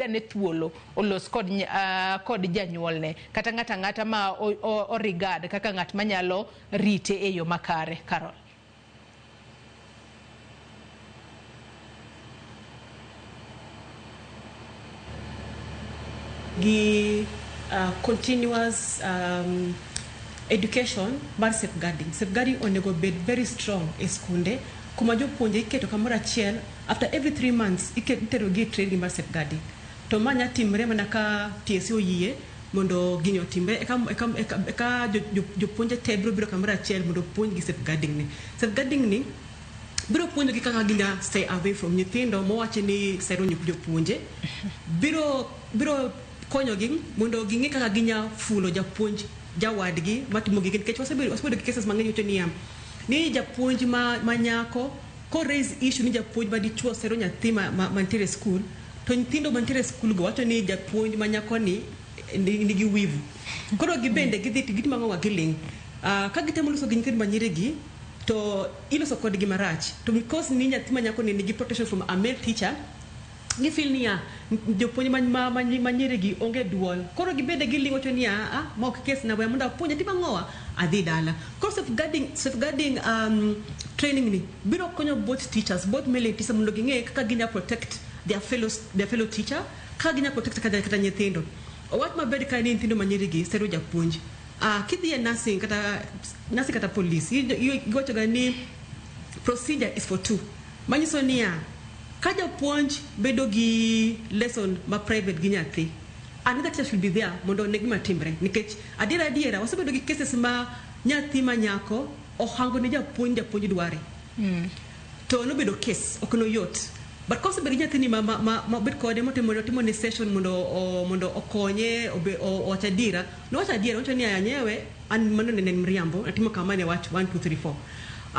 Ane thuolo olos kod janyuolne kata ng'ato ang'ata ma o regard kaka ng'at manyalo rite e yo makare. Carol. Gi continuous education mar safeguarding. Safeguarding onego bed very strong e skunde kuma jopuonje iketo kamoro achiel. After every 3 months itero gi e training mar safeguarding. To ma nya timre mana ka TSC oyie mondo gini otimre eka jopuonje te biro biro kamoro achiel mondo opuonj gi safeguarding ni. Safeguarding ni biro puonjogi kaka ginya stay away from nyithindo mowachi ni sero jopuonje. Biro konyogi mondo ging'e kaka ginya fulo japuonj jawadgi matimo gigi, nikech wasebedo gi cases mang'eny wacho niya ni japuonj ma nyako ko raise issue ni japuonj ma dichuo sero nyathi mantiere e skul, to nyithindo mantiere e skul go wacho ni japuonj ma nyako ni nigi wivu. Koro gibende gidhi to gitimo ang'o? Giling'. Ka gitemo loso gi nyithindo manyiri gi to iloso kodgi marach, to because ni nyathi ma nyako ni nigi protection from a male teacher, gifeel niya jopuonj ma nyiri gi onge duol. Koro gibende giling', wacho niya, "Ah, ma ok kes na, we mondo apuonj atim ang'owa adhi dala." Koro safeguarding training ni biro konyo both teachers, both male and teachers, mondo ging'e kaka ginya protect their fellow teacher, kaka ginya protect kata nyithindo. Owach maber ka ni nyithindo manyiri gi sero japuonj. Kidhi e nursing kata police, giwacho ga ni procedure is for two, manyiso niya ka japuonj bedo gi lesson ma private gi nyathi, another teacher should be there mondo one gima timre, nikech adiera adiera wasebedo gi cases ma nyathi ma nyako ohango ne japuonj, japuonj dware to nobedo case ok noyot. But kosebedo gi nyathini ma obet kode motimo otimo ne session mondo okonye owach adiera, nowacho adiera, owacho ni anyewe an mano ne en mriambo, natimo kama ne wach 1 2 3 4.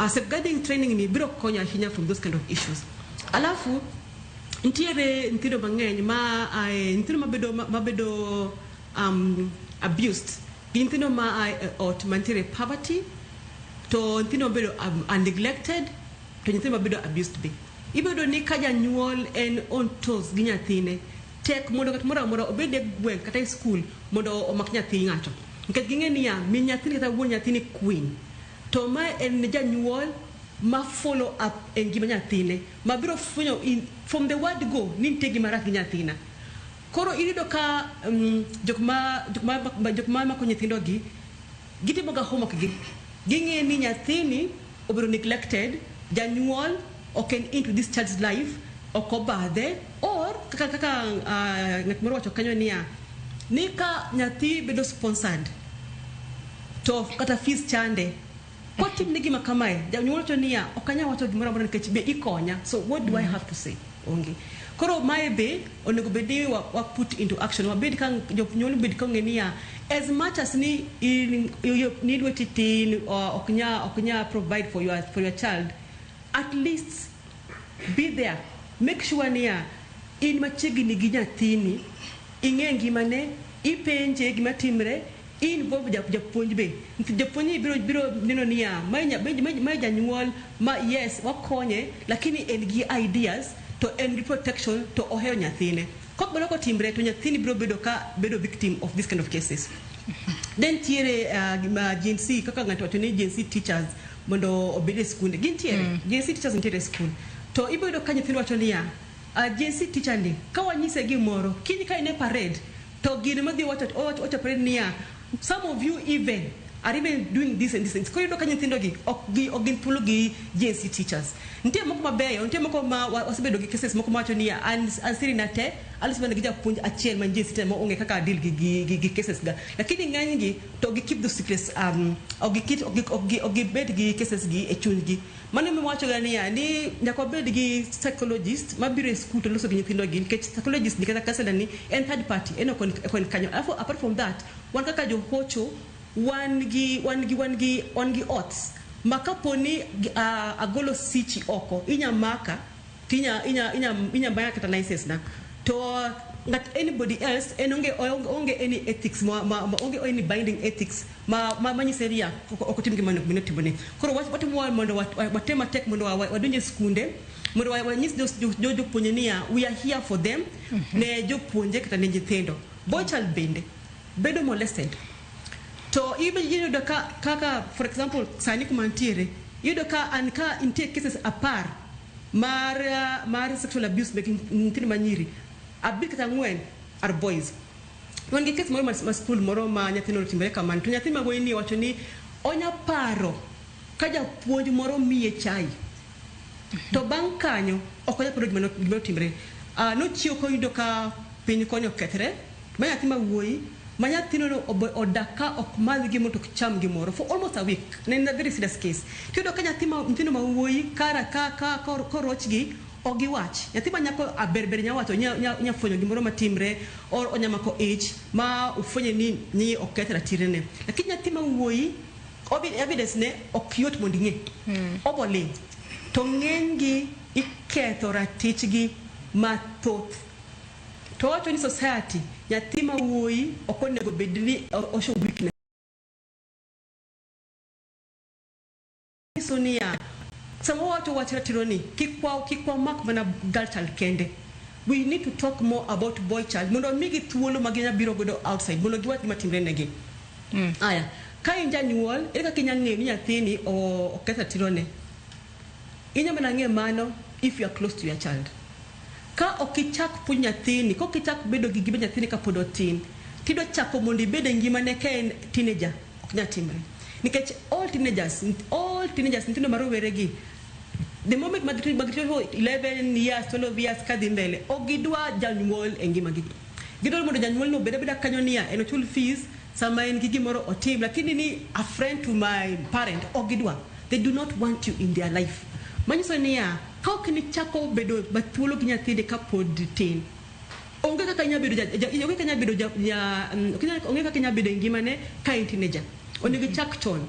Safeguarding training ni biro konyo ahinya from those kind of issues. Alafu nitiere nyithindo mang'eny ma ae nyithindo mabedo abused gi nyithindo ma ae e ot mantiere poverty, to nyithindo mabedo neglected, to nyithindo mabedo abused be ibedo ni ka janyuol en on toes gi nyathine, tek mondo ng'at moro amora obed e gweng' kata e skul mondo omak nyathi ng'ato, nikech ging'e niya min nyathini kata wuon nyathini queen. To ma en janyuol ma follow up e ngima nyathine, ma biro fwenyo from the word go ni nitie gima rach gi nyathina. Koro iyudo ka jok ma mako nyithindo gi gitimo ga homework gi, ging'e ni nyathini obedo neglected, janyuol ok en into this child's life, ok obadhe, or kaka ng'at moro wacho kanyo niya ni ka nyathi bedo sponsored to kata fees chande kotim ne gima kamae, janyuol wacho niya ok anyal wacho gimoro amora nikech be ikonya, so what do I have to say? Onge. Koro mae be onego bed ni wa put into action, wabed ka jonyuol bed ka ong'e niya as much as ni in ni lweti tin, ok nya provide for your child, at least be there, make sure niya in machiegni gi nyathini, ing'e ngimane, ipenje gima timre, involve japuonj be. Nikech japuonj ni biro neno niya mae janyuol ma yes wakonye, lakini en gi ideas to en gi protection to ohero nyathine. Kok mano kotimre to nyathini biro bedo ka bedo victim of this kind of cases. Then ntiere gima Gen Z, kaka ng'ato wacho ni Gen Z teachers mondo obed e skunde, gintiere. Gen Z teachers nitiere e skul, to ibiro yudo ka nyithindo wacho niya, Gen Z teacher ni ka wanyise gimoro kiny ka en e parade to gino madhi wacho parade niya some of you even are even doing this and this and this. Koro iyudo ka nyithindo gi ok gin thuolo gi Gen Z teachers. Nitie moko mabeyo, nitie moko ma wasebedo gi cases moko mawacho niya an siri na te aloso mana gi japuonj achiel man Gen Z teacher ma ong'e kaka deal gi cases ga, lakini ng'eny gi to gi keep the secrets, ok gibed gi cases gi e chunygi. Mano ema wacho ga niya ni nyaka wabed gi psychologist mabiro e skul to loso gi nyithindo gi, nikech psychologist ni kata counselor ni en third party, en ok en kanyo. Alafu apart from that, wan kaka johocho wan gi oaths ma kapo ni agolo sichi oko inya maka tinya inya inya inya maya kata license na to. Ngat anybody else en onge onge any ethics ma onge any binding ethics ma manyise niya ok otim gima onego bed ni otimone. Koro watimo mondo watem matek mondo wadonj e skunde mondo wanyis jopuonje niya we are here for them. Ne jopuonje kata ne nyithindo, boy child bende bedo molested. To iyudo ka kaka, for example, sani kuma ntiere, iyudo ka an ka nitie cases 10 mar sexual abuse mek nyithindo manyiri, 5 kata 4 are boys. Wan gi case moro ma skul moro ma nyathino otimore kamano, to nyathi ma wuoyi ni wacho ni onya paro ka japuonj moro miye chai, to bang' kanyo ok onya paro gima notimore. Nochiew koyudo ka piny koni okethre, ma nyathi ma wuoyi ma nyathino no odak ka ok madh gimoro to ok cham gimoro for almost a week. Ne en a very serious case. Tiyudo ka nyathi ma nyithindo ma wuoyi kara ka korochgi ok giwach. Nyathi ma nyako berber nya wacho, nya fwenyo gimoro matimre or onya mako ich ma ofwenyo ni oketh ratirene, lakini nyathi ma wuoyi evidence ne ok yot mondo ing'e. Obo ling', to ng'enygi iketho ratichgi mathoth. To wacho ni society, nyathi ma wuoyi ok onego bed ni oshow weakness. Nyiso niya, sama wawacho wach ratiro ni, kik wamak mana girl child kende. We need to talk more about boy child mondo migi thuolo ma ginya biro godo outside mondo giwach gima timre negi. Aya, ka in janyuol, ere kaka inya ng'eyo ni nyathini oketh ratirone? Inya mana ng'eyo mano if you are close to your child. Ka ok ichak puonjo nyathini, ka ok ichak bedo gi gima nyathini kapod otin, tidwa chako mondo ibed e ngimane ka en teenager, ok nyal timre. Nikech all teenagers, nyithindo ma rowere gi, the moment ma gitimo 11 years, 12 years kadhi mbele, ok gidwa janyuol e ngimagi. Gidwaro mondo janyuol no obed abeda kanyo niya en ochul fees, sama en gi gimoro otim, lakini ni a friend to my parent ok gidwa. They do not want you in their life. Manyiso niya, ka ok nichako bedo bathuolo gi nyathini kapod tin, onge kaka inya bedo ja, onge kaka inya bedo e ngimane ka in teenager. Onego ichak chon.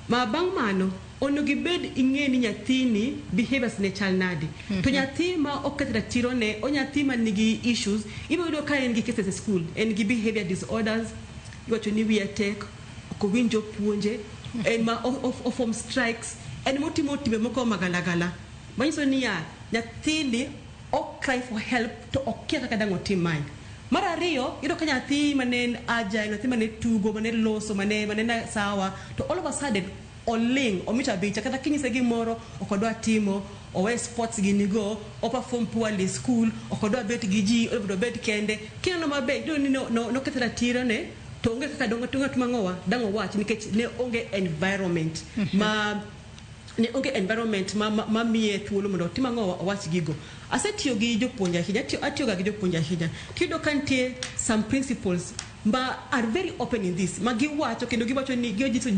Ma bang' mano, onego ibed ing'e ni nyathini behaviors ne chal nade. To nyathi ma oket ratiro ne, o nyathi ma nigi issues, ibiro yudo ka en gi cases e school, en gi behavior disorders, iwacho ni wiye tek, ok owinj jopuonje, en ma o form strikes, en motimo timbe moko magalagala. Manyiso niya, nyathini o cry for help to okia kaka dang' otim mae. Mar ariyo, iyudo ka nyathi mane en agile, nyathi mane tugo, mane loso, mane sawa, to all of a sudden oling', omito abicha, kata kinyise gimoro ok odwa timo, owe sports gini go, o perform poorly e school, ok odwa bet gi ji, odwa obed kende. Kineno maber, iyudo ni noketh ratiro ne, to onge kaka dong' ng'at mang'owa dang' owach nikech ne onge environment ma ne onge environment ma miye thuolo mondo otim ang'o, owach gigo. Asetiyo gi jopuonj ahinya, atiyoga gi jopuonj ahinya. Tiyudo ka nitie some principles ma are very open in this, ma giwacho kendo giwacho ni ginyiso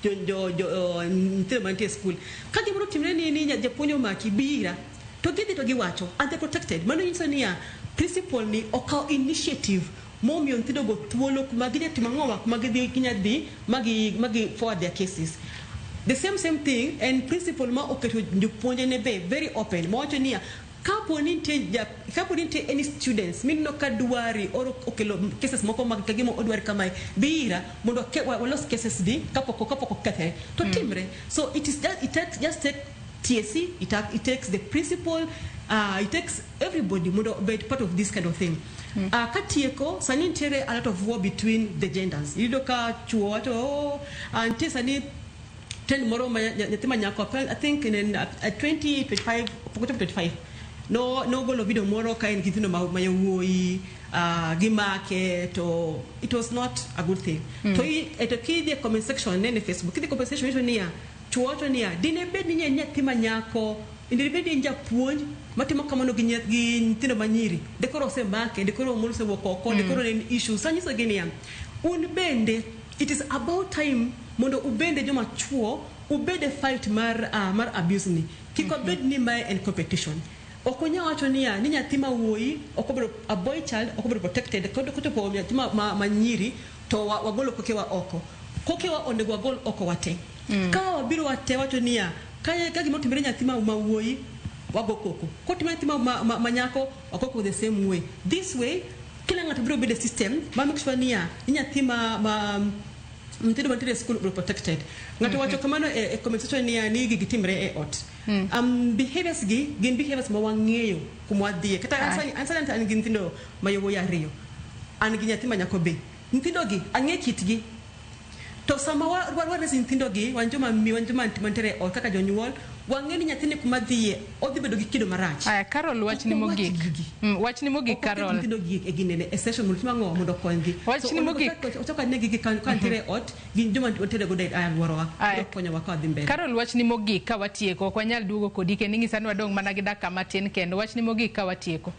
jo nyithindo mantie e school. Ka gimoro otimre ni japuonj omaki, bi ira. To gidhi to giwacho, and they're protected. Mano nyiso niya, principal ni okawo initiative momiyo nyithindogo thuolo kuma ginya timo ang'owa, kuma gidhi ginya dhi magi forward their cases. The same thing en principal ma oketo jopuonje ne be very open, mawacho niya, kapo ni nitie any students mineno ka dwari or okelo cases moko mag kagima odwari kamae, bi ira mondo walos cases di kapok okethre to timre. So it is just, it takes, just take TSC, it takes the principal, it takes everybody mondo obed part of this kind of thing. Katieko, sani nitiere a lot of war between the genders. Iyudo ka chuo wacho, oh, nitie sani trend moro ma nyathi ma nyako, I think in 2025, pok ochopo 25, no nogolo video moro ka en gi nyithindo ma yawuoyi, gimake, to it was not a good thing. To kidhi e comment section nene Facebook, kidhi e comment section nyiso niya, chuo wacho niya, dine bed ni en nyathi ma nyako, dine bed ni en japuonj matimo kamano gi nyithindo manyiri, de koro osemake, de koro mon osewuok oko, de koro ne en issue. Sa nyisogi niya, un bende it is about time mondo ubende joma chuo ubed e fight mar abuse ni. Kik obed ni mae en competition. Ok onya wacho niya ni nyathi ma wuoyi ok obedo, a boy child ok obedo protected, kochopo nyathi ma nyiri to wagolo kokewa oko. Kokewa onego wagol oko wate. Ka wabiro wate wacho niya ka gima otimore nyathi ma wuoyi, wago koko. Kotimore nyathi ma nyako, wago koko the same way. This way Kila ng'ato biro bedo e system ma make sure niya ni nyathi ma nyithindo mantiere e school obiro protected. Ng'ato wacho kamano e comment section niya ni gigi timre e ot. Behaviors gi gin behaviors ma wang'eyo kuma wadhiye. Kata an sani an gi nyithindo ma yawuoyi ariyo. An gi nyathi ma nyako be. Nyithindo gi ang'e kitgi. To sama wa raise nyithindo gi, wan joma miyo, wan joma mantiere e ot kaka jonyuol, wang'e ni nyathini kuma dhiye odhi bedo gi kido marach. Aya, Carol, wachni Ok wawach mogik. gigi. Wachni mogik, Ok waket Carol. nyithindo gi e ginene e session mondo tim ang'o mondo okonygi. Wachni So, onego mogik. ochak ane gigi ka nitiere e ot, gin joma wantiere godo e alworawa. Aya. Biro konyowa ka wadhi mbele. Carol, wachni mogik ka watieko. Ok wanyal duogo kodi kendo ing'isa ni wadong' mana gi dakika matin kendo. Wachni mogik ka watieko.